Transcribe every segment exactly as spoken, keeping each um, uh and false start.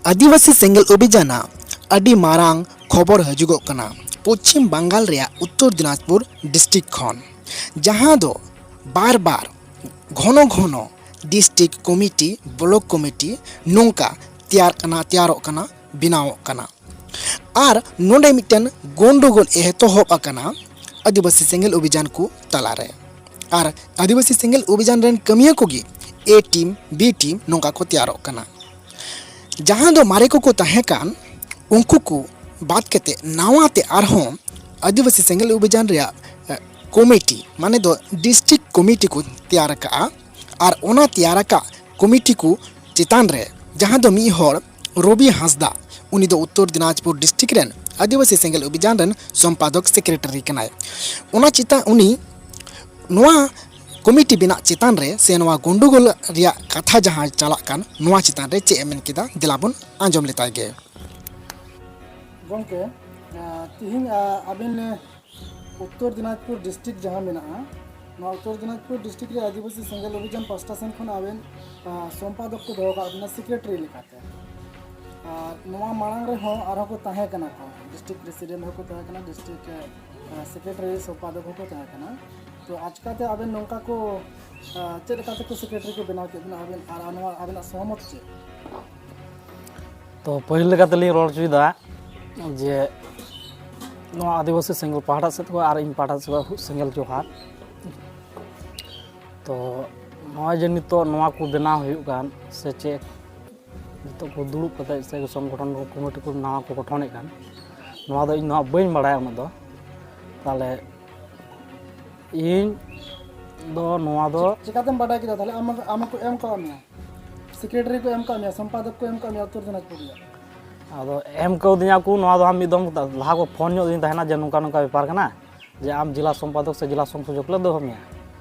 ᱟᱹᱫᱤᱵᱟᱹᱥᱤ ᱥᱮᱸᱜᱮᱞ ᱚᱵᱷᱤᱡᱟᱱᱟᱜ ᱟᱹᱰᱤ ᱢᱟᱨᱟᱝ ᱠᱷᱚᱵᱚᱨ ᱦᱤᱡᱩᱜᱚᱜ ᱠᱟᱱᱟ ᱯᱚᱪᱷᱤᱢ ᱵᱟᱝᱜᱟᱞ ᱨᱮᱭᱟᱜ ᱩᱛᱛᱚᱨ ᱫᱤᱱᱟᱡᱽᱯᱩᱨ ᱰᱤᱥᱴᱨᱤᱠᱴ ᱠᱷᱚᱱ, ᱡᱟᱦᱟᱸ ᱫᱚ ᱵᱟᱨ ᱵᱟᱨ ᱜᱷᱚᱱᱚ ᱜᱷᱚᱱᱚ ᱰᱤᱥᱴᱨᱤᱠᱴ ᱠᱚᱢᱤᱴᱤ, ᱵᱞᱚᱠ ᱠᱚᱢᱤᱴᱤ ᱱᱚᱝᱠᱟ ᱛᱮᱭᱟᱨ ᱠᱟᱱᱟ, ᱛᱮᱭᱟᱨᱚᱜ ᱠᱟᱱᱟ, ᱵᱮᱱᱟᱣᱚᱜ ᱠᱟᱱᱟ᱾ ᱟᱨ ᱱᱚᱰᱮ ᱢᱤᱫᱴᱮᱱ ᱜᱚᱱᱰᱚᱜᱳᱞ ᱮᱛᱚᱦᱚᱵ ᱟᱠᱟᱱᱟ ᱟᱹᱫᱤᱵᱟᱹᱥᱤ ᱥᱮᱸᱜᱮᱞ ᱚᱵᱷᱤᱡᱟᱱ ᱠᱚ ᱛᱟᱞᱟᱨᱮ᱾ ᱟᱨ ᱟᱹᱫᱤᱵᱟᱹᱥᱤ ᱥᱮᱸᱜᱮᱞ ᱚᱵᱷᱤᱡᱟᱱ ᱨᱮᱱ ᱠᱟᱹᱢᱤᱭᱟᱹ ᱠᱚᱜᱮ A team, B team ᱱᱚᱝᱠᱟ ᱠᱚ ᱛᱮᱭᱟᱨᱚᱜ ᱠᱟᱱᱟ᱾ ᱡᱟᱦᱟᱸ ᱫᱚ ᱢᱟᱨᱮ ᱠᱚᱠᱚ ᱛᱟᱦᱮᱸ ᱠᱟᱱ, ᱩᱱᱠᱩ ᱠᱚ ᱵᱟᱫ ᱠᱟᱛᱮ ᱱᱟᱣᱟ ᱛᱮ ᱟᱨᱦᱚᱸ ᱟᱹᱫᱤᱵᱟᱹᱥᱤ ᱥᱮᱸᱜᱮᱞ ᱚᱵᱷᱤᱡᱟᱱ ᱨᱮᱭᱟᱜ, ᱮ, ᱠᱚᱢᱤᱴᱤ, ᱢᱟᱱᱮ ᱫᱚ ᱰᱤᱥᱴᱨᱤᱠᱴ ᱠᱚᱢᱤᱴᱤ ᱠᱚ ᱛᱮᱭᱟᱨ ᱟᱠᱟᱫᱼᱟ᱾ ᱟᱨ ᱚᱱᱟ ᱛᱮᱭᱟᱨ ᱟᱠᱟᱫ ᱠᱚᱢᱤᱴᱤ ᱠᱚ ᱪᱮᱛᱟᱱ ᱨᱮ ᱡᱟᱦᱟᱸ ᱫᱚ ᱢᱤᱫ ᱦᱚᱲ ᱨᱚᱵᱤ ᱦᱟᱸᱥᱫᱟ, ᱩᱱᱤ ᱫᱚ ᱩᱛᱛᱚᱨ ᱫᱤᱱᱟᱡᱽᱯᱩᱨ ᱰᱤᱥᱴᱨᱤᱠᱴ ᱨᱮᱱ ᱟᱹᱫᱤᱵᱟᱹᱥᱤ ᱥᱮᱸᱜᱮᱞ ᱚᱵᱷᱤᱡᱟᱱ ᱨᱮᱱ ᱥᱚᱢᱯᱟᱫᱚᱠ, ᱥᱮᱠᱨᱮᱴᱟᱨᱤ ᱠᱟᱱᱟᱭ᱾ ᱚᱱᱟ ᱪᱮᱛᱟᱱ ᱩᱱᱤ ᱱᱚᱣᱟ ᱠᱚᱢᱤᱴᱤ ᱵᱮᱱᱟᱜ ᱪᱮᱛᱟᱱ ᱨᱮ ᱥᱮ ᱱᱚᱣᱟ ᱜᱚᱱᱰᱚᱜᱳᱞ ᱨᱮᱭᱟᱜ ᱠᱟᱛᱷᱟ ᱡᱟᱦᱟᱸ ᱪᱟᱞᱟᱜ ᱠᱟᱱ, ᱱᱚᱣᱟ ᱪᱮᱛᱟᱱ ᱨᱮ ᱪᱮᱫ ᱮ ᱢᱮᱱ ᱠᱮᱫᱟ, ᱫᱮᱞᱟ ᱵᱚᱱ ᱟᱸᱡᱚᱢ ᱞᱮᱛᱟᱭ ᱜᱮ᱾ ᱜᱚᱢᱠᱮ, ᱟᱸ, ᱛᱤᱦᱤᱧ, ᱟᱸ, ᱟᱵᱮᱱ, ᱟᱸ, ᱩᱛᱛᱚᱨ ᱫᱤᱱᱟᱡᱽᱯᱩᱨ ᱰᱤᱥᱴᱨᱤᱠᱴ ᱡᱟᱦᱟᱸ ᱢᱮᱱᱟᱜᱼᱟ, ᱱᱚᱣᱟ ᱩᱛᱛᱚᱨ ᱫᱤᱱᱟᱡᱽᱯᱩᱨ ᱰᱤᱥᱴᱨᱤᱠᱴ ᱨᱮ ᱟᱹᱫᱤᱵᱟᱹᱥᱤ ᱥᱮᱸᱜᱮᱞ ᱚᱵᱷᱤᱡᱟᱱ ᱯᱟᱥᱴᱟ ᱥᱮᱱ ᱠᱷᱚᱱ ᱟᱵᱮᱱ, ᱟᱸ, ᱥᱚᱢᱯᱟᱫᱚᱠ ᱠᱚ ᱫᱚᱦᱚ ᱟᱠᱟᱫ ᱵᱮᱱᱟ ᱥᱮᱠᱨᱮᱴᱟᱨᱤ ᱞᱮᱠᱟᱛᱮ᱾ ᱟᱨ ᱱᱚᱣᱟ ᱢᱟᱲᱟᱝ ᱨᱮᱦᱚᱸ ᱟᱨᱦᱚᱸ ᱠᱚ ᱛᱟᱦᱮᱸ ᱠᱟᱱᱟ ᱠᱚ, ᱰᱤᱥᱴᱨᱤᱠᱴ ᱯᱨᱮᱥᱤᱰᱮᱱᱴ ᱦᱚᱸᱠᱚ ᱛᱟᱦᱮᱸ ᱠᱟᱱᱟ, ᱰᱤᱥᱴᱨᱤᱠᱴ, ᱟᱸ, ᱥᱮᱠᱨᱮᱴᱟᱨᱤ, ᱥᱚᱢᱯᱟᱫᱚᱠ ᱦᱚᱸᱠᱚ ᱛᱟᱦᱮᱸ ᱠᱟᱱᱟ᱾ ᱛᱚ ᱟᱪᱠᱟᱛᱮ ᱟᱵᱮᱱ ᱱᱚᱝᱠᱟ ᱠᱚ, ᱟᱸ, ᱪᱮᱫ ᱞᱮᱠᱟᱛᱮ ᱠᱚ ᱥᱮᱠᱨᱮᱴᱟᱨᱤ ᱠᱚ ᱵᱮᱱᱟᱣ ᱠᱮᱫ ᱵᱮᱱᱟ ᱟᱵᱮᱱ, ᱟᱨ ᱱᱚᱣᱟ ᱟᱵᱮᱱᱟᱜ ᱥᱚᱦᱚᱢᱚᱛ ᱪᱮᱫ? ᱛᱚ ᱯᱟᱹᱦᱤᱞ ᱞᱮᱠᱟ ᱛᱮᱞᱤᱧ ᱨᱚᱲ ᱦᱚᱪᱚᱭᱮᱫᱟ ᱡᱮ ᱱᱚᱣᱟ ᱟᱹᱫᱤᱵᱟᱹᱥᱤ ᱥᱮᱸᱜᱮᱞ ᱯᱟᱦᱴᱟ ᱥᱮᱫ ᱠᱷᱚᱱ ᱟᱨ ᱤᱧ ᱯᱟᱦᱴᱟ ᱥᱮᱫ ᱠᱷᱚᱱ ᱥᱮᱸᱜᱮᱞ ᱡᱚᱦᱟᱨ᱾ ᱛᱚ ᱱᱚᱜᱼᱚᱭ ᱡᱮ ᱱᱤᱛᱚᱜ ᱱᱚᱣᱟ ᱠᱚ ᱵᱮᱱᱟᱣ ᱦᱩᱭᱩᱜ ᱠᱟᱱ ᱥᱮ ᱪᱮᱫ, ᱱᱤᱛᱚᱜ ᱠᱚ ᱫᱩᱲᱩᱵ ᱠᱟᱛᱮ ᱥᱮ ᱥᱚᱝᱜᱚᱴᱷᱚᱱ ᱠᱚ, ᱠᱚᱢᱤᱴᱤ ᱠᱚ ᱱᱟᱣᱟ ᱠᱚ ᱜᱚᱴᱷᱚᱱᱮᱫ ᱠᱟᱱ, ᱱᱚᱣᱟ ᱫᱚ ᱤᱧ ᱫᱚ ᱦᱟᱸᱜ ᱵᱟᱹᱧ ᱵᱟᱲᱟᱭᱟ ᱩᱱᱟᱹᱜ ᱫᱚ᱾ ᱛᱟᱦᱚᱞᱮ ᱤᱧ ᱫᱚ ᱱᱚᱣᱟ ᱫᱚ ᱪᱤᱠᱟᱹᱛᱮᱢ ᱵᱟᱰᱟᱭ ᱠᱮᱫᱟ? ᱛᱟᱦᱚᱞᱮ ᱟᱢ, ᱟᱢ ᱠᱚ ᱮᱢ ᱠᱟᱣᱟᱫ ᱢᱮᱭᱟ, ᱥᱮᱠᱨᱮᱴᱟᱨᱤ ᱠᱚ ᱮᱢ ᱠᱟᱣᱟᱫ ᱢᱮᱭᱟ, ᱥᱚᱢᱯᱟᱫᱚᱠ ᱠᱚ ᱮᱢ ᱠᱟᱣᱟᱫ ᱢᱮᱭᱟ ᱩᱛᱛᱚᱨ ᱫᱤᱱᱟᱡᱽᱯᱩᱨ ᱨᱮᱭᱟᱜ? ᱟᱫᱚ ᱮᱢ ᱠᱟᱣᱫᱤᱧᱟ ᱠᱚ, ᱱᱚᱣᱟ ᱫᱚ ᱦᱟᱸᱜ ᱢᱤᱫ ᱫᱚᱢ ᱞᱟᱦᱟ ᱠᱚ ᱯᱷᱳᱱ ᱧᱚᱜ ᱫᱤᱧ ᱛᱟᱦᱮᱱᱟ ᱡᱮ ᱱᱚᱝᱠᱟ ᱱᱚᱝᱠᱟ ᱵᱮᱯᱟᱨ ᱠᱟᱱᱟ, ᱡᱮ ᱟᱢ ᱡᱮᱞᱟ ᱥᱚᱢᱯᱟᱫᱚᱠ ᱥᱮ ᱡᱮᱞᱟ ᱥᱚᱝᱥᱳᱡᱚᱠ ᱞᱮ ᱫᱚᱦᱚ ᱢᱮᱭᱟ᱾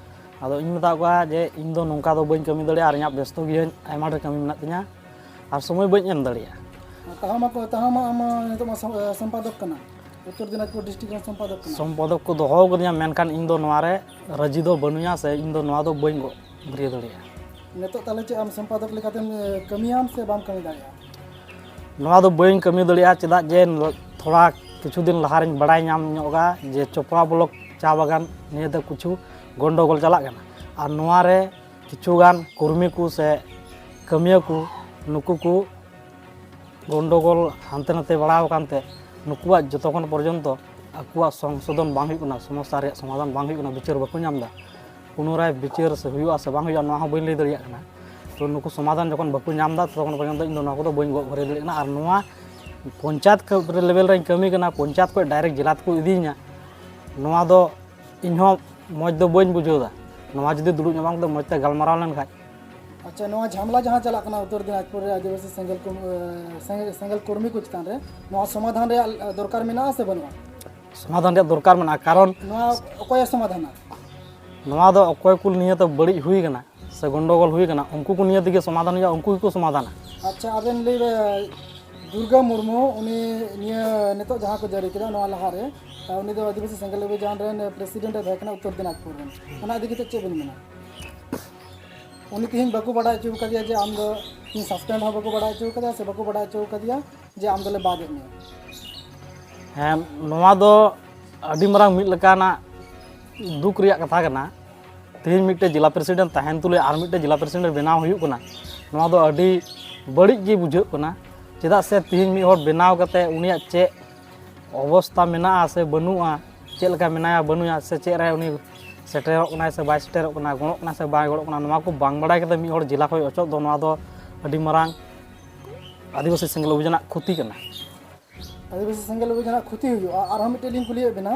ᱟᱫᱚ ᱤᱧ ᱢᱮᱛᱟᱜ ᱠᱚᱣᱟ ᱡᱮ ᱤᱧ ᱫᱚ ᱱᱚᱝᱠᱟ ᱫᱚ ᱵᱟᱹᱧ ᱠᱟᱹᱢᱤ ᱫᱟᱲᱮᱭᱟᱜᱼᱟ, ᱟᱨ ᱤᱧᱟᱹᱜ ᱵᱮᱥᱛᱚ ᱜᱤᱭᱟᱹᱧ, ᱟᱭᱢᱟ ᱰᱷᱮᱨ ᱠᱟᱹᱢᱤ ᱢᱮᱱᱟᱜ ᱛᱤᱧᱟ, ᱟᱨ ᱥᱚᱢᱚᱭ ᱵᱟᱹᱧ ᱮᱢ ᱫᱟᱲᱮᱭᱟᱜᱼᱟ᱾ ᱛᱟᱦᱟ ᱢᱟ ᱠᱚ, ᱛᱟᱦᱟ ᱢᱟ ᱟᱢ ᱱᱤᱛᱚᱜ ᱢᱟ ᱥᱚᱢ-, ᱥᱚᱢᱯᱟᱫᱚᱠ ᱠᱟᱱᱟ, ᱩᱛᱛᱚᱨ ᱫᱤᱱᱟᱡᱽᱯᱩᱨ ᱰᱤᱥᱴᱨᱤᱠᱴ ᱨᱮᱱ ᱥᱚᱢᱯᱟᱫᱚᱠ ᱠᱟᱱᱟ᱾ ᱥᱚᱢᱯᱟᱫᱚᱠ ᱠᱚ ᱫᱚᱦᱚ ᱠᱟᱫᱤᱧᱟ, ᱢᱮᱱᱠᱷᱟᱱ ᱤᱧ ᱫᱚ ᱱᱚᱣᱟ ᱨᱮ ᱨᱟᱹᱡᱤ ᱫᱚ ᱵᱟᱹᱱᱩᱧᱟ, ᱥᱮ ᱤᱧ ᱫᱚ ᱱᱚᱣᱟ ᱫᱚ ᱵᱟᱹᱧ ᱜᱚ-, ᱵᱷᱟᱹᱨᱭᱟᱹ ᱫᱟᱲᱮᱭᱟᱜᱼᱟ᱾ ᱱᱤᱛᱚᱜ ᱛᱟᱦᱚᱞᱮ ᱪᱮᱫ ᱟᱢ ᱥᱚᱢᱯᱟᱫᱚᱠ ᱞᱮᱠᱟᱛᱮᱢ, ᱮ, ᱠᱟᱹᱢᱤᱭᱟᱢ ᱥᱮ ᱵᱟᱢ ᱠᱟᱹᱢᱤ ᱫᱟᱲᱮᱭᱟᱜᱼᱟ? ᱱᱚᱣᱟ ᱫᱚ ᱵᱟᱹᱧ ᱠᱟᱹᱢᱤ ᱫᱟᱲᱮᱭᱟᱜᱼᱟ, ᱪᱮᱫᱟᱜ ᱡᱮ ᱛᱷᱚᱲᱟ ᱠᱤᱪᱷᱩ ᱫᱤᱱ ᱞᱟᱦᱟ ᱨᱤᱧ ᱵᱟᱲᱟᱭ ᱧᱟᱢ ᱧᱚᱜᱼᱟ ᱡᱮ ᱪᱚᱯᱨᱟ ᱵᱞᱚᱠ ᱪᱟ ᱵᱟᱜᱟᱱ ᱱᱤᱭᱟᱹ ᱫᱚ ᱠᱤᱪᱷᱩ ᱜᱚᱱᱰᱚᱜᱳᱞ ᱪᱟᱞᱟᱜ ᱠᱟᱱᱟ᱾ ᱟᱨ ᱱᱚᱣᱟ ᱨᱮ ᱠᱤᱪᱷᱩ ᱜᱟᱱ ᱠᱚᱨᱢᱤ ᱠᱚ ᱥᱮ ᱠᱟᱹᱢᱤᱭᱟᱹ ᱠᱚ, ᱱᱩᱠᱩ ᱠᱚ ᱜᱚᱱᱰᱚᱜᱳᱞ ᱦᱟᱱᱛᱮ ᱱᱟᱛᱮ ᱵᱟᱲᱟᱣ ᱟᱠᱟᱱ ᱛᱮ, ᱱᱩᱠᱩᱣᱟᱜ ᱡᱚᱛᱚᱠᱷᱚᱱ ᱯᱚᱨᱡᱚᱱᱛᱚ ᱟᱠᱚᱣᱟᱜ ᱥᱚᱝᱥᱳᱫᱷᱚᱱ ᱵᱟᱝ ᱦᱩᱭᱩᱜ ᱠᱟᱱᱟ, ᱥᱚᱢᱚᱥᱥᱟ ᱨᱮᱭᱟᱜ ᱥᱚᱢᱟᱫᱷᱟᱱ ᱵᱟᱝ ᱦᱩᱭᱩᱜ ᱠᱟᱱᱟ, ᱵᱤᱪᱟᱹᱨ ᱵᱟᱠᱚ ᱧᱟᱢ ᱮᱫᱟ᱾ ᱯᱩᱱᱚᱨᱟᱭ ᱵᱤᱪᱟᱹᱨ ᱥᱮ ᱦᱩᱭᱩᱜᱼᱟ ᱥᱮ ᱵᱟᱝ ᱦᱩᱭᱩᱜᱼᱟ, ᱱᱚᱣᱟ ᱦᱚᱸ ᱵᱟᱹᱧ ᱞᱟᱹᱭ ᱫᱟᱲᱮᱭᱟᱜ ᱠᱟᱱᱟ᱾ ᱛᱚ, ᱱᱩᱠᱩ ᱥᱚᱢᱟᱫᱷᱟᱱ ᱡᱚᱠᱷᱚᱱ ᱵᱟᱠᱚ ᱧᱟᱢ ᱮᱫᱟ, ᱛᱚᱠᱷᱚᱱ ᱯᱚᱨᱡᱚᱱᱛᱚ ᱤᱧ ᱫᱚ ᱱᱚᱣᱟ ᱠᱚᱫᱚ ᱵᱟᱹᱧ ᱜᱚᱜ ᱵᱷᱟᱹᱨᱭᱟᱹ ᱫᱟᱲᱮᱭᱟᱜ ᱠᱟᱱᱟ᱾ ᱟᱨ ᱱᱚᱣᱟ ᱯᱚᱧᱪᱟᱭᱮᱛ ᱠᱚ ᱞᱮᱵᱮᱞ ᱨᱮᱧ ᱠᱟᱹᱢᱤ ᱠᱟᱱᱟ, ᱯᱚᱧᱪᱟᱭᱮᱛ ᱠᱷᱚᱱ ᱰᱟᱭᱨᱮᱠᱴ ᱡᱮᱞᱟ ᱛᱮᱠᱚ ᱤᱫᱤᱧᱟ, ᱱᱚᱣᱟ ᱫᱚ ᱤᱧ ᱦᱚᱸ ᱢᱚᱡᱽ ᱫᱚ ᱵᱟᱹᱧ ᱵᱩᱡᱷᱟᱹᱣ ᱮᱫᱟ᱾ ᱱᱚᱣᱟ ᱡᱩᱫᱤ ᱫᱩᱲᱩᱵ ᱧᱟᱯᱟᱢ ᱠᱟᱛᱮ ᱢᱚᱡᱽ ᱛᱮ ᱜᱟᱞᱢᱟᱨᱟᱣ ᱞᱮᱱᱠᱷᱟᱡ᱾ ᱟᱪᱪᱷᱟ, ᱱᱚᱣᱟ ᱡᱷᱟᱢᱮᱞᱟ ᱡᱟᱦᱟᱸ ᱪᱟᱞᱟᱜ ᱠᱟᱱᱟ ᱩᱛᱛᱚᱨ ᱫᱤᱱᱟᱡᱽᱯᱩᱨ ᱨᱮ ᱟᱹᱫᱤᱵᱟᱹᱥᱤ ᱥᱮᱸᱜᱮᱞ ᱠᱚ, ᱮ, ᱥᱮᱸᱜᱮᱞ, ᱥᱮᱸᱜᱮᱞ ᱠᱚᱨᱢᱤ ᱠᱚ ᱪᱮᱛᱟᱱ ᱨᱮ, ᱱᱚᱣᱟ ᱥᱚᱢᱟᱫᱷᱟᱱ ᱨᱮᱭᱟᱜ ᱫᱚᱨᱠᱟᱨ ᱢᱮᱱᱟᱜᱼᱟ ᱥᱮ ᱵᱟᱹᱱᱩᱜᱼᱟ? ᱥᱚᱢᱟᱫᱷᱟᱱ ᱨᱮᱭᱟᱜ ᱫᱚᱨᱠᱟᱨ ᱢᱮᱱᱟᱜᱼᱟ, ᱠᱟᱨᱚᱱ ᱱᱚᱣᱟ ᱚᱠᱚᱭᱮ ᱥᱚᱢᱟᱫᱷᱟᱱᱟ? ᱱᱚᱣᱟ ᱫᱚ ᱚᱠᱚᱭ ᱠᱚ ᱱᱤᱭᱟᱹᱛᱮ ᱵᱟᱹᱲᱤᱡ ᱦᱩᱭ ᱠᱟᱱᱟ ᱥᱮ ᱜᱚᱱᱰᱚᱜᱳᱞ ᱦᱩᱭ ᱠᱟᱱᱟ, ᱩᱱᱠᱩ ᱠᱚ ᱱᱤᱭᱟᱹ ᱛᱮᱜᱮ ᱥᱚᱢᱟᱫᱷᱟᱱ ᱦᱩᱭᱩᱜᱼᱟ, ᱩᱱᱠᱩ ᱜᱮᱠᱚ ᱥᱚᱢᱟᱫᱷᱟᱱᱟ᱾ ᱟᱪᱪᱷᱟ, ᱟᱵᱮᱱ ᱞᱟᱹᱭ ᱵᱮ-, ᱫᱩᱨᱜᱟ ᱢᱩᱨᱢᱩ, ᱩᱱᱤ ᱱᱤᱭᱟᱹ ᱱᱤᱛᱚᱜ ᱡᱟᱦᱟᱸ ᱠᱚ ᱡᱟᱹᱨᱤ ᱠᱮᱫᱟ, ᱱᱚᱣᱟ ᱞᱟᱦᱟᱨᱮ, ᱩᱱᱤ ᱫᱚ ᱟᱹᱫᱤᱵᱟᱹᱥᱤ ᱥᱮᱸᱜᱮᱞ ᱚᱵᱷᱤᱡᱟᱱ ᱨᱮᱱ ᱯᱨᱮᱥᱤᱰᱮᱱᱴ ᱮ ᱛᱟᱦᱮᱸ ᱠᱟᱱᱟ ᱩᱛᱛᱚᱨ ᱫᱤᱱᱟᱡᱽᱯᱩᱨ ᱨᱮᱱ᱾ ᱚᱱᱟ ᱤᱫᱤ ᱠᱟᱛᱮ ᱪᱮᱫ ᱵᱮᱱ ᱢᱮᱱᱟ? ᱩᱱᱤ ᱛᱮᱦᱮᱧ ᱵᱟᱠᱚ ᱵᱟᱰᱟᱭ ᱦᱚᱪᱚ ᱟᱠᱟᱫᱮᱭᱟ ᱡᱮ ᱟᱢ ᱫᱚ ᱤᱧ ᱥᱟᱥᱯᱮᱱᱰ ᱦᱚᱸ ᱵᱟᱠᱚ ᱵᱟᱰᱟᱭ ᱦᱚᱪᱚ ᱟᱠᱟᱫᱮᱭᱟ ᱥᱮ ᱵᱟᱠᱚ ᱵᱟᱰᱟᱭ ᱦᱚᱪᱚ ᱟᱠᱟᱫᱮᱭᱟ ᱡᱮ ᱟᱢ ᱫᱚᱞᱮ ᱵᱟᱫ ᱮᱫ ᱢᱮᱭᱟ᱾ ᱦᱮᱸ, ᱱᱚᱣᱟ ᱫᱚ ᱟᱹᱰᱤ ᱢᱟᱨᱟᱝ ᱢᱤᱫ ᱞᱮᱠᱟᱱᱟᱜ ᱫᱩᱠ ᱨᱮᱭᱟᱜ ᱠᱟᱛᱷᱟ ᱠᱟᱱᱟ᱾ ᱛᱮᱦᱮᱧ ᱢᱤᱫᱴᱮᱡ ᱡᱮᱞᱟ ᱯᱨᱮᱥᱤᱰᱮᱱᱴ ᱛᱟᱦᱮᱱ ᱛᱩᱞᱩᱡ ᱟᱨ ᱢᱤᱫᱴᱮᱡ ᱡᱮᱞᱟ ᱯᱨᱮᱥᱤᱰᱮᱱᱴ ᱵᱮᱱᱟᱣ ᱦᱩᱭᱩᱜ ᱠᱟᱱᱟ, ᱱᱚᱣᱟ ᱫᱚ ᱟᱹᱰᱤ ᱵᱟᱹᱲᱤᱡ ᱜᱮ ᱵᱩᱡᱷᱟᱹᱜ ᱠᱟᱱᱟ᱾ ᱪᱮᱫᱟᱜ ᱥᱮ ᱛᱮᱦᱮᱧ ᱢᱤᱫ ᱦᱚᱲ ᱵᱮᱱᱟᱣ ᱠᱟᱛᱮ ᱩᱱᱤᱭᱟᱜ ᱪᱮᱫ ᱚᱵᱚᱥᱛᱟ ᱢᱮᱱᱟᱜᱼᱟ ᱥᱮ ᱵᱟᱹᱱᱩᱜᱼᱟ, ᱪᱮᱫ ᱞᱮᱠᱟ ᱢᱮᱱᱟᱭᱟ ᱵᱟᱹᱱᱩᱭᱟ, ᱥᱮ ᱪᱮᱫ ᱨᱮ ᱩᱱᱤ ᱥᱮᱴᱮᱨᱚᱜ ᱠᱟᱱᱟᱭ ᱥᱮ ᱵᱟᱭ ᱥᱮᱴᱮᱨᱚᱜ ᱠᱟᱱᱟ, ᱜᱚᱲᱚᱜ ᱠᱟᱱᱟᱭ ᱥᱮ ᱵᱟᱭ ᱜᱚᱲᱚᱜ ᱠᱟᱱᱟ, ᱱᱚᱣᱟ ᱠᱚ ᱵᱟᱝ ᱵᱟᱲᱟᱭ ᱠᱟᱛᱮ ᱢᱤᱫ ᱦᱚᱲ ᱡᱮᱞᱟ ᱠᱷᱚᱱ ᱚᱪᱚᱜ ᱫᱚ, ᱱᱚᱣᱟ ᱫᱚ ᱟᱹᱰᱤ ᱢᱟᱨᱟᱝ ᱟᱹᱫᱤᱵᱟᱹᱥᱤ ᱥᱮᱸᱜᱮᱞ ᱚᱵᱷᱤᱡᱟᱱᱟᱜ ᱠᱷᱚᱛᱤ ᱠᱟᱱᱟ᱾ ᱟᱹᱫᱤᱵᱟᱹᱥᱤ ᱥᱮᱸᱜᱮᱞ ᱚᱵᱷᱤᱡᱟᱱᱟᱜ ᱠᱷᱚᱛᱤ ᱦᱩᱭᱩᱜᱼᱟ᱾ ᱟᱨᱦᱚᱸ ᱢᱤᱫᱴᱮᱱ ᱞᱤᱧ ᱠᱩᱞᱤᱭᱮᱫ ᱵᱮᱱᱟ,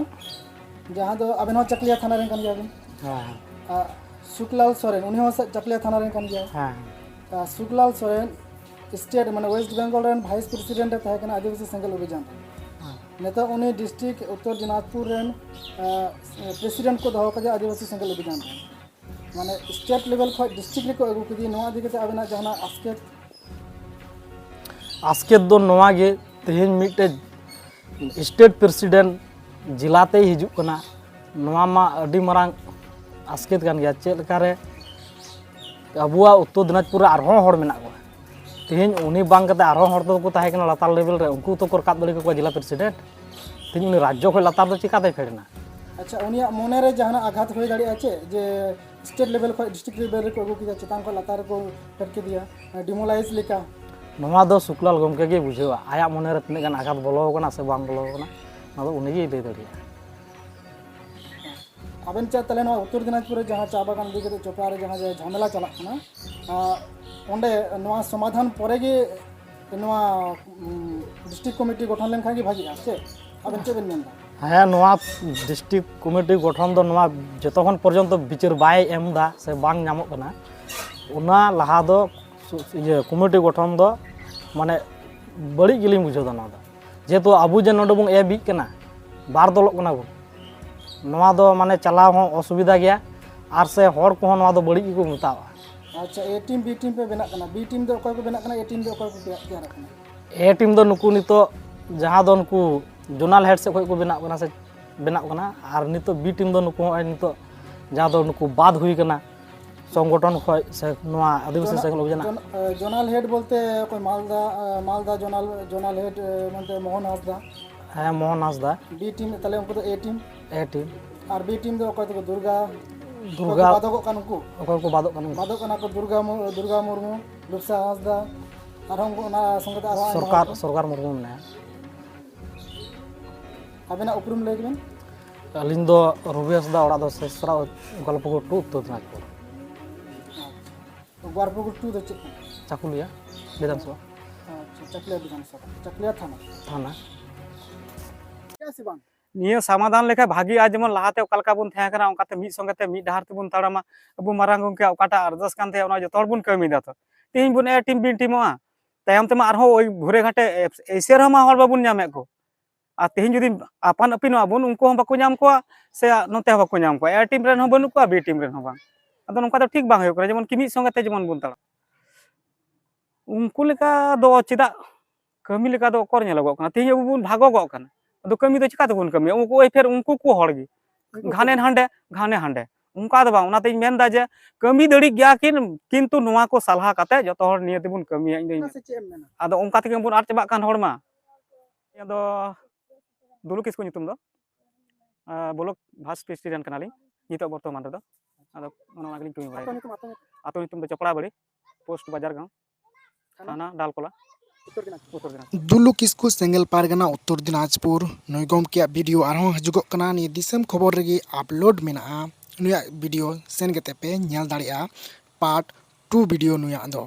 ᱡᱟᱦᱟᱸ ᱫᱚ ᱟᱵᱮᱱ ᱦᱚᱸ ᱪᱟᱠᱞᱤᱭᱟ ᱛᱷᱟᱱᱟ ᱨᱮᱱ ᱠᱟᱱ ᱜᱮᱭᱟ ᱵᱮᱱ᱾ ᱦᱮᱸ, ᱟᱨ ᱥᱩᱠᱞᱟᱞ ᱥᱚᱨᱮᱱ, ᱩᱱᱤ ᱦᱚᱸ ᱥᱟ-, ᱪᱟᱠᱞᱤᱭᱟ ᱛᱷᱟᱱᱟ ᱨᱮᱱ ᱠᱟᱱ ᱜᱮᱭᱟ᱾ ᱦᱮᱸ᱾ ᱟᱨ ᱥᱩᱠᱞᱟᱞ ᱥᱚᱨᱮᱱ ᱥᱴᱮᱴ, ᱢᱟᱱᱮ ᱳᱭᱮᱥᱴ ᱵᱮᱝᱜᱚᱞ ᱨᱮᱱ ᱵᱷᱟᱭᱤᱥ ᱯᱨᱮᱥᱤᱰᱮᱱᱴ ᱮ ᱛᱟᱦᱮᱸ ᱠᱟᱱᱟ ᱟᱹᱫᱤᱵᱟᱹᱥᱤ ᱥᱮᱸᱜᱮᱞ ᱚᱵᱷᱤᱡᱟᱱ ᱨᱮ᱾ ᱦᱮᱸ᱾ ᱱᱤᱛᱚᱜ ᱩᱱᱤ ᱰᱤᱥᱴᱨᱤᱠᱴ ᱩᱛᱛᱚᱨ ᱫᱤᱱᱟᱡᱽᱯᱩᱨ ᱨᱮᱱ, ᱟᱨ, ᱯᱨᱮᱥᱤᱰᱮᱱᱴ ᱠᱚ ᱫᱚᱦᱚ ᱠᱟᱫᱮᱭᱟ ᱟᱹᱫᱤᱵᱟᱹᱥᱤ ᱥᱮᱸᱜᱮᱞ ᱚᱵᱷᱤᱡᱟᱱ ᱨᱮ᱾ ᱢᱟᱱᱮ ᱥᱴᱮᱴ ᱞᱮᱵᱮᱞ ᱠᱷᱚᱱ ᱰᱤᱥᱴᱨᱤᱠᱴ ᱨᱮᱠᱚ ᱟᱹᱜᱩ ᱠᱮᱫᱮᱭᱟ᱾ ᱱᱚᱣᱟ ᱤᱫᱤ ᱠᱟᱛᱮ ᱟᱵᱮᱱᱟᱜ ᱡᱟᱦᱟᱱᱟᱜ ᱟᱥᱠᱮᱛ? ᱟᱥᱠᱮᱛ ᱫᱚ ᱱᱚᱣᱟ ᱜᱮ, ᱛᱮᱦᱮᱧ ᱢᱤᱫᱴᱮᱡ ᱥᱴᱮᱴ ᱯᱨᱮᱥᱤᱰᱮᱱᱴ ᱡᱮᱞᱟᱛᱮᱭ ᱦᱤᱡᱩᱜ ᱠᱟᱱᱟ, ᱱᱚᱣᱟ ᱢᱟ ᱟᱹᱰᱤ ᱢᱟᱨᱟᱝ ᱟᱥᱠᱮᱛ ᱠᱟᱱ ᱜᱮᱭᱟ᱾ ᱪᱮᱫ ᱞᱮᱠᱟᱨᱮ ᱟᱵᱚᱣᱟᱜ ᱩᱛᱛᱚᱨ ᱫᱤᱱᱟᱡᱽᱯᱩᱨ ᱨᱮ ᱟᱨᱦᱚᱸ ᱦᱚᱲ ᱢᱮᱱᱟᱜ ᱠᱚᱣᱟ, ᱛᱮᱦᱮᱧ ᱩᱱᱤ ᱵᱟᱝ ᱠᱟᱛᱮ ᱟᱨᱦᱚᱸ ᱦᱚᱲ ᱫᱚᱠᱚ ᱛᱟᱦᱮᱸ ᱠᱟᱱᱟ ᱞᱟᱛᱟᱨ ᱞᱮᱵᱮᱞ ᱨᱮ, ᱩᱱᱠᱩ ᱛᱚᱠᱚ ᱨᱟᱠᱟᱵ ᱫᱟᱲᱮ ᱠᱟᱠᱚᱣᱟ ᱡᱮᱞᱟ ᱯᱨᱮᱥᱤᱰᱮᱱᱴ᱾ ᱛᱮᱦᱮᱧ ᱩᱱᱤ ᱨᱟᱡᱽᱡᱚ ᱠᱷᱚᱱ ᱞᱟᱛᱟᱨ ᱫᱚ ᱪᱤᱠᱟᱛᱮᱭ ᱯᱷᱮᱰ ᱮᱱᱟ? ᱟᱪᱪᱷᱟ, ᱩᱱᱤᱭᱟᱜ ᱢᱚᱱᱮ ᱨᱮ ᱡᱟᱦᱟᱱᱟᱜ ᱟᱜᱷᱟᱛ ᱦᱩᱭ ᱫᱟᱲᱮᱭᱟᱜᱼᱟ ᱪᱮᱫ, ᱡᱮ ᱥᱴᱮᱴ ᱞᱮᱵᱮᱞ ᱠᱷᱚᱱ ᱰᱤᱥᱴᱨᱤᱠᱴ ᱞᱮᱵᱮᱞ ᱨᱮᱠᱚ ᱟᱹᱜᱩ ᱠᱮᱫᱟ, ᱪᱮᱛᱟᱱ ᱠᱷᱚᱱ ᱞᱟᱛᱟᱨ ᱨᱮᱠᱚ ᱯᱷᱮᱰ ᱠᱮᱫᱮᱭᱟ, ᱰᱤᱢᱳᱨᱟᱞᱟᱭᱤᱡᱽ ᱞᱮᱠᱟ? ᱱᱚᱣᱟ ᱫᱚ ᱥᱩᱠᱞᱟᱞ ᱜᱚᱢᱠᱮ ᱜᱮ ᱵᱩᱡᱷᱟᱹᱣᱟ, ᱟᱭᱟᱜ ᱢᱚᱱᱮ ᱨᱮ ᱛᱤᱱᱟᱹᱜ ᱜᱟᱱ ᱟᱜᱷᱟᱛ ᱵᱚᱞᱚ ᱟᱠᱟᱱᱟ ᱥᱮ ᱵᱟᱝ ᱵᱚᱞᱚ ᱟᱠᱟᱱᱟ, ᱱᱚᱣᱟ ᱫᱚ ᱩᱱᱤ ᱜᱮᱭ ᱞᱟᱹᱭ ᱫᱟᱲᱮᱭᱟᱜᱼᱟ᱾ ᱟᱵᱮᱱ ᱪᱮᱫ ᱛᱟᱦᱚᱞᱮ ᱱᱚᱣᱟ ᱩᱛᱛᱚᱨ ᱫᱤᱱᱟᱡᱽᱯᱩᱨ ᱨᱮ ᱡᱟᱦᱟᱸ ᱪᱟ ᱵᱟᱜᱟᱱ ᱤᱫᱤ ᱠᱟᱛᱮ ᱪᱚᱯᱲᱟ ᱨᱮ ᱡᱟᱦᱟᱸ ᱡᱮ ᱡᱷᱟᱢᱮᱞᱟ ᱪᱟᱞᱟᱜ ᱠᱟᱱᱟ, ᱟᱨ ᱚᱸᱰᱮ ᱱᱚᱣᱟ ᱥᱚᱢᱟᱫᱷᱟᱱ ᱯᱚᱨᱮ ᱜᱮ ᱱᱚᱣᱟ ᱰᱤᱥᱴᱨᱤᱠᱴ ᱠᱚᱢᱤᱴᱤ ᱜᱚᱴᱷᱚᱱ ᱞᱮᱱᱠᱷᱟᱱ ᱜᱮ ᱵᱷᱟᱜᱤᱜᱼᱟ ᱥᱮ? ᱟᱵᱮᱱ ᱪᱮᱫ ᱵᱮᱱ ᱢᱮᱱᱫᱟ? ᱦᱮᱸ, ᱱᱚᱣᱟ ᱰᱤᱥᱴᱨᱤᱠᱴ ᱠᱚᱢᱤᱴᱤ ᱜᱚᱴᱷᱚᱱ ᱫᱚ ᱱᱚᱣᱟ ᱡᱚᱛᱚ ᱠᱷᱚᱱ ᱯᱚᱨᱡᱚᱱᱛᱚ ᱵᱤᱪᱟᱹᱨ ᱵᱟᱭ ᱮᱢ ᱮᱫᱟ ᱥᱮ ᱵᱟᱝ ᱧᱟᱢᱚᱜ ᱠᱟᱱᱟ, ᱚᱱᱟ ᱞᱟᱦᱟ ᱫᱚ ᱥᱩ-, ᱤᱭᱟᱹ ᱠᱚᱢᱤᱴᱤ ᱜᱚᱴᱷᱚᱱ ᱫᱚ ᱢᱟᱱᱮ ᱵᱟᱹᱲᱤᱡ ᱜᱮᱞᱤᱧ ᱵᱩᱡᱷᱟᱹᱣ ᱮᱫᱟ ᱱᱚᱣᱟ ᱫᱚ᱾ ᱡᱮᱦᱮᱛᱩ ᱟᱵᱚ ᱡᱮ ᱱᱚᱰᱮ ᱵᱚᱱ ᱮ ᱵᱤᱜ ᱠᱟᱱᱟ, ᱵᱟᱨ ᱫᱚᱞᱚᱜ ᱠᱟᱱᱟ ᱵᱚᱱ, ᱱᱚᱣᱟ ᱫᱚ ᱢᱟᱱᱮ ᱪᱟᱞᱟᱣ ᱦᱚᱸ ᱚᱥᱩᱵᱤᱫᱷᱟ ᱜᱮᱭᱟ, ᱟᱨ ᱥᱮ ᱦᱚᱲ ᱠᱚᱦᱚᱸ ᱱᱚᱣᱟ ᱫᱚ ᱵᱟᱹᱲᱤᱡ ᱜᱮᱠᱚ ᱢᱮᱛᱟᱣᱟᱜᱼᱟ᱾ ᱟᱪᱪᱷᱟ, ᱮ ᱴᱤᱢ ᱵᱤ ᱴᱤᱢ ᱯᱮ ᱵᱮᱱᱟᱜ ᱠᱟᱱᱟ, ᱵᱤ ᱴᱤᱢ ᱫᱚ ᱚᱠᱚᱭ ᱠᱚ ᱵᱮᱱᱟᱜ ᱠᱟᱱᱟ, ᱮ ᱴᱤᱢ ᱫᱚ ᱚᱠᱚᱭ ᱠᱚ ᱛᱮᱭᱟᱨ ᱠᱟᱱᱟ? ᱮ ᱴᱤᱢ ᱫᱚ ᱱᱩᱠᱩ ᱱᱤᱛᱚᱜ ᱡᱟᱦᱟᱸ ᱫᱚ ᱱᱩᱠᱩ ᱡᱳᱱᱟᱞ ᱦᱮᱰ ᱥᱮᱫ ᱠᱷᱚᱱ ᱠᱚ ᱵᱮᱱᱟᱜ ᱠᱟᱱᱟ ᱥᱮ ᱵᱮᱱᱟᱜ ᱠᱟᱱᱟ, ᱟᱨ ᱱᱤᱛᱚᱜ ᱵᱤ ᱴᱤᱢ ᱫᱚ ᱱᱩᱠᱩ ᱦᱚᱸᱜᱼᱚᱭ ᱱᱤᱛᱚᱜ ᱡᱟᱦᱟᱸ ᱫᱚ ᱱᱩᱠᱩ ᱵᱟᱫ ᱦᱩᱭ ᱠᱟᱱᱟ ᱥᱚᱝᱜᱚᱴᱷᱚᱱ ᱠᱷᱚᱱ ᱥᱮ ᱱᱚᱣᱟ ᱟᱹᱫᱤᱵᱟᱹᱥᱤ ᱡᱚᱱᱟ-, ᱥᱮᱸᱜᱮᱞ ᱚᱵᱷᱤᱡᱟᱱ᱾ ᱡᱚᱱ-, ᱮ, ᱡᱚᱱᱟᱞ ᱦᱮᱰ ᱵᱚᱞᱛᱮ ᱚᱠᱚᱭ ᱢᱟᱞᱫᱟ, ᱮ, ᱢᱟᱞᱫᱟ ᱡᱚᱱᱟᱞ, ᱡᱚᱱᱟᱞ ᱦᱮᱰ, ᱮ, ᱢᱮᱱᱛᱮ ᱢᱳᱦᱚᱱ ᱦᱟᱸᱥᱫᱟ᱾ ᱦᱮᱸ, ᱢᱳᱦᱚᱱ ᱦᱟᱸᱥᱫᱟ᱾ ᱵᱤ ᱴᱤᱢ, ᱛᱟᱦᱞᱮ ᱩᱱᱠᱩ ᱫᱚ ᱮ ᱴᱤᱢ᱾ ᱮ ᱴᱤᱢ᱾ ᱟᱨ ᱵᱤ ᱴᱤᱢ ᱫᱚ ᱚᱠᱚᱭ ᱫᱚᱠᱚ ᱫᱩᱨᱜᱟ? ᱫᱩᱨᱜᱟ᱾ ᱚᱠᱚᱭ ᱠᱚ ᱵᱟᱫᱚᱜᱚᱜ ᱠᱟᱱ ᱩᱱᱠᱩ? ᱚᱠᱚᱭ ᱠᱚ ᱵᱟᱫᱚᱜ ᱠᱟᱱᱟ ᱩᱱᱠᱩ? ᱵᱟᱫᱚᱜ ᱠᱟᱱᱟ ᱠᱚ ᱫᱩᱨᱜᱟ ᱢᱩ-, ᱫᱩᱨᱜᱟ ᱢᱩᱨᱢᱩ, ᱨᱩᱯᱥᱟ ᱦᱟᱸᱥᱫᱟ, ᱟᱨᱦᱚᱸ ᱩᱱᱠᱩ ᱚᱱᱟ ᱥᱚᱸᱜᱮ ᱛᱮ ᱟᱨᱦᱚᱸ ᱟᱭᱢᱟ ᱥᱚᱨᱠᱟᱨ, ᱦᱚᱲ ᱠᱚ᱾ ᱥᱚᱨᱠᱟᱨ ᱢᱩᱨᱢᱩ ᱢᱮᱱᱟᱭᱟ᱾ ᱟᱵᱮᱱᱟᱜ ᱩᱯᱨᱩᱢ ᱞᱟᱹᱭ ᱵᱮᱱ᱾ ᱟᱹᱞᱤᱧ ᱫᱚ ᱨᱚᱵᱤ ᱦᱟᱸᱥᱫᱟ, ᱚᱲᱟᱜ ᱫᱚ ᱥᱮᱥᱨᱟ, ᱜᱳᱯᱟᱞᱯᱩᱨ ᱴᱩ, ᱩᱛᱛᱚᱨ ᱫᱤᱱᱟᱡᱽᱯᱩᱨ᱾ ᱟᱪᱪᱷᱟ᱾ ᱜᱳᱯᱟᱞᱯᱩᱨ ᱴᱩ ᱫᱚ ᱪᱮᱫ ᱠᱟᱱᱟ? ᱪᱟᱠᱩᱞᱤᱭᱟ ᱵᱤᱫᱷᱟᱱ ᱥᱚᱵᱷᱟ᱾ ᱟᱪᱪᱷᱟ, ᱪᱟᱠᱩᱞᱤᱭᱟ ᱵᱤᱫᱷᱟᱱ ᱥᱚᱵᱷᱟ, ᱪᱟᱠᱩᱞᱤᱭᱟ ᱛᱷᱟᱱᱟ᱾ ᱛᱷᱟᱱᱟ᱾ ᱪᱮᱫᱟᱜ ᱥᱮ ᱵᱟᱝ? ᱱᱤᱭᱟᱹ ᱥᱚᱢᱟᱫᱷᱟᱱ ᱞᱮᱠᱷᱟᱱ ᱵᱷᱟᱜᱤᱜᱼᱟ, ᱡᱮᱢᱚᱱ ᱞᱟᱦᱟᱛᱮ ᱚᱠᱟ ᱞᱮᱠᱟ ᱵᱚᱱ ᱛᱟᱦᱮᱸ ᱠᱟᱱᱟ, ᱚᱱᱠᱟᱛᱮ ᱢᱤᱫ ᱥᱚᱸᱜᱮ ᱛᱮ ᱢᱤᱫ ᱰᱟᱦᱟᱨ ᱛᱮᱵᱚᱱ ᱛᱟᱲᱟᱢᱟ᱾ ᱟᱵᱚ ᱢᱟᱨᱟᱝ ᱜᱚᱢᱠᱮᱭᱟᱜ ᱚᱠᱟᱴᱟᱜ ᱟᱨᱫᱟᱥ ᱠᱟᱱ ᱛᱟᱦᱮᱸᱫ, ᱚᱱᱟ ᱡᱚᱛᱚ ᱦᱚᱲ ᱵᱚᱱ ᱠᱟᱹᱢᱤᱭᱮᱫᱟ ᱛᱚ᱾ ᱛᱮᱦᱮᱧ ᱵᱚᱱ ᱮ ᱴᱤᱢ ᱵᱤ ᱴᱤᱢᱚᱜᱼᱟ, ᱛᱟᱭᱚᱢ ᱛᱮᱢᱟ ᱟᱨᱦᱚᱸ ᱳᱭ ᱜᱷᱩᱨᱮ ᱜᱷᱟᱴᱮ ᱮᱥ-, ᱮᱥᱮᱨ ᱦᱚᱸ ᱢᱟ ᱦᱚᱲ ᱵᱟᱵᱚᱱ ᱧᱟᱢᱮᱫ ᱠᱚ᱾ ᱟᱨ ᱛᱮᱦᱮᱧ ᱡᱩᱫᱤ ᱟᱯᱟᱱ ᱟᱹᱯᱤᱱᱚᱜᱼᱟ ᱵᱚᱱ, ᱩᱱᱠᱩ ᱦᱚᱸ ᱵᱟᱠᱚ ᱧᱟᱢ ᱠᱚᱣᱟ, ᱥᱮ ᱱᱚᱛᱮ ᱦᱚᱸ ᱵᱟᱠᱚ ᱧᱟᱢ ᱠᱚᱣᱟ, ᱮ ᱴᱤᱢ ᱨᱮᱱ ᱦᱚᱸ ᱵᱟᱹᱱᱩᱜ ᱠᱚᱣᱟ, ᱵᱤ ᱴᱤᱢ ᱨᱮᱱ ᱦᱚᱸ ᱵᱟᱝ᱾ ᱟᱫᱚ ᱱᱚᱝᱠᱟ ᱫᱚ ᱴᱷᱤᱠ ᱵᱟᱝ ᱦᱩᱭᱩᱜ ᱠᱟᱱᱟ, ᱡᱮᱢᱚᱱ ᱠᱤ ᱢᱤᱫ ᱥᱚᱸᱜᱮ ᱛᱮ ᱡᱮᱢᱚᱱ ᱵᱚᱱ ᱛᱟᱲᱟᱢ᱾ ᱩᱱᱠᱩ ᱞᱮᱠᱟ ᱫᱚ ᱪᱮᱫᱟᱜ ᱠᱟᱹᱢᱤ ᱞᱮᱠᱟ ᱫᱚ ᱚᱠᱚᱨ ᱧᱮᱞᱚᱜᱚᱜ ᱠᱟᱱᱟ? ᱛᱮᱦᱮᱧ ᱟᱵᱚ ᱵᱚᱱ ᱵᱷᱟᱜᱚᱜᱚᱜ ᱠᱟᱱᱟ, ᱟᱫᱚ ᱠᱟᱹᱢᱤ ᱫᱚ ᱪᱤᱠᱟ ᱛᱮᱵᱚᱱ ᱠᱟᱹᱢᱤᱭᱟ? ᱩᱱᱠᱩ ᱳᱭ ᱯᱷᱮᱨ ᱩᱱᱠᱩ ᱠᱚ ᱦᱚᱲ ᱜᱮ, ᱩᱱᱠᱩ ᱠᱚ ᱜᱷᱟᱱᱮ ᱦᱚᱲ᱾ ᱦᱟᱸᱰᱮ, ᱜᱷᱟᱱᱮ ᱦᱟᱸᱰᱮ, ᱚᱱᱠᱟ ᱫᱚ ᱵᱟᱝ᱾ ᱚᱱᱟᱛᱤᱧ ᱢᱮᱱᱫᱟ ᱡᱮ ᱠᱟᱹᱢᱤ ᱫᱟᱲᱮᱜ ᱜᱮᱭᱟ ᱠᱤᱱ, ᱠᱤᱱᱛᱩ ᱱᱚᱣᱟ ᱠᱚ ᱥᱟᱞᱦᱟ ᱠᱟᱛᱮ ᱡᱚᱛᱚ ᱦᱚᱲ ᱱᱤᱭᱟᱹ ᱛᱮᱵᱚᱱ ᱠᱟᱹᱢᱤᱭᱟ᱾ ᱤᱧ ᱫᱚᱧ ᱚᱱᱟ ᱥᱮ ᱪᱮᱫ ᱮᱢ ᱢᱮᱱᱟ? ᱟᱫᱚ ᱚᱱᱠᱟ ᱛᱮᱜᱮ ᱵᱚᱱ ᱟᱫ ᱪᱟᱵᱟᱜ ᱠᱟᱱ ᱦᱚᱲ ᱢᱟ᱾ ᱱᱤᱭᱟᱹ ᱫᱚ ᱫᱩᱞᱩ ᱠᱤᱥᱠᱩ ᱧᱩᱛᱩᱢ ᱫᱚ᱾ ᱟᱨ ᱵᱞᱚᱠ ᱵᱷᱟᱭᱤᱥ ᱯᱨᱮᱥᱤᱰᱮᱱᱴ ᱠᱟᱱᱟᱞᱤᱧ ᱱᱤᱛᱚᱜ ᱵᱚᱨᱛᱚᱢᱟᱱ ᱨᱮᱫᱚ᱾ ᱟᱫᱚ ᱚᱱᱮ ᱚᱱᱟ ᱜᱮᱞᱤᱧ ᱠᱟᱹᱢᱤ ᱵᱟᱲᱟᱭᱟ᱾ ᱟᱹᱛᱩ ᱧᱩᱛᱩᱢ, ᱟᱹᱛᱩ ᱧᱩᱛᱩᱢ? ᱟᱹᱛᱩ ᱧᱩᱛᱩᱢ ᱫᱚ ᱪᱚᱯᱲᱟ ᱵᱟᱲᱤ, ᱯᱳᱥᱴ ᱵᱟᱡᱟᱨ ᱜᱟᱶ, ᱛᱷᱟᱱᱟ? ᱛᱷᱟᱱᱟ ᱰᱟᱞᱠᱚᱞᱟ, ᱩᱛᱛᱚᱨ ᱫᱤᱱᱟᱡᱽᱯᱩᱨ᱾ ᱩᱛᱛᱚᱨ ᱫᱤᱱᱟᱡᱽᱯᱩᱨ᱾ ᱫᱩᱞᱩ ᱠᱤᱥᱠᱩ, ᱥᱮᱸᱜᱮᱞ ᱯᱟᱨᱜᱟᱱᱟ, ᱩᱛᱛᱚᱨ ᱫᱤᱱᱟᱡᱽᱯᱩᱨ᱾ ᱱᱩᱭ ᱜᱚᱢᱠᱮᱭᱟᱜ ᱵᱷᱤᱰᱤᱭᱳ ᱟᱨᱦᱚᱸ ᱦᱤᱡᱩᱜᱚᱜ ᱠᱟᱱᱟ᱾ ᱱᱤᱭᱟᱹ ᱫᱤᱥᱚᱢ ᱠᱷᱚᱵᱚᱨ ᱨᱮᱜᱮ ᱟᱯᱞᱳᱰ ᱢᱮᱱᱟᱜᱼᱟ ᱱᱩᱭᱟᱜ ᱵᱷᱤᱰᱤᱭᱳ, ᱥᱮᱱ ᱠᱟᱛᱮ ᱯᱮ ᱧᱮᱞ ᱫᱟᱲᱮᱭᱟᱜᱼᱟ ᱯᱟᱨᱴ ᱴᱩ ᱵᱷᱤᱰᱤᱭᱳ ᱱᱩᱭᱟᱜ ᱫᱚ᱾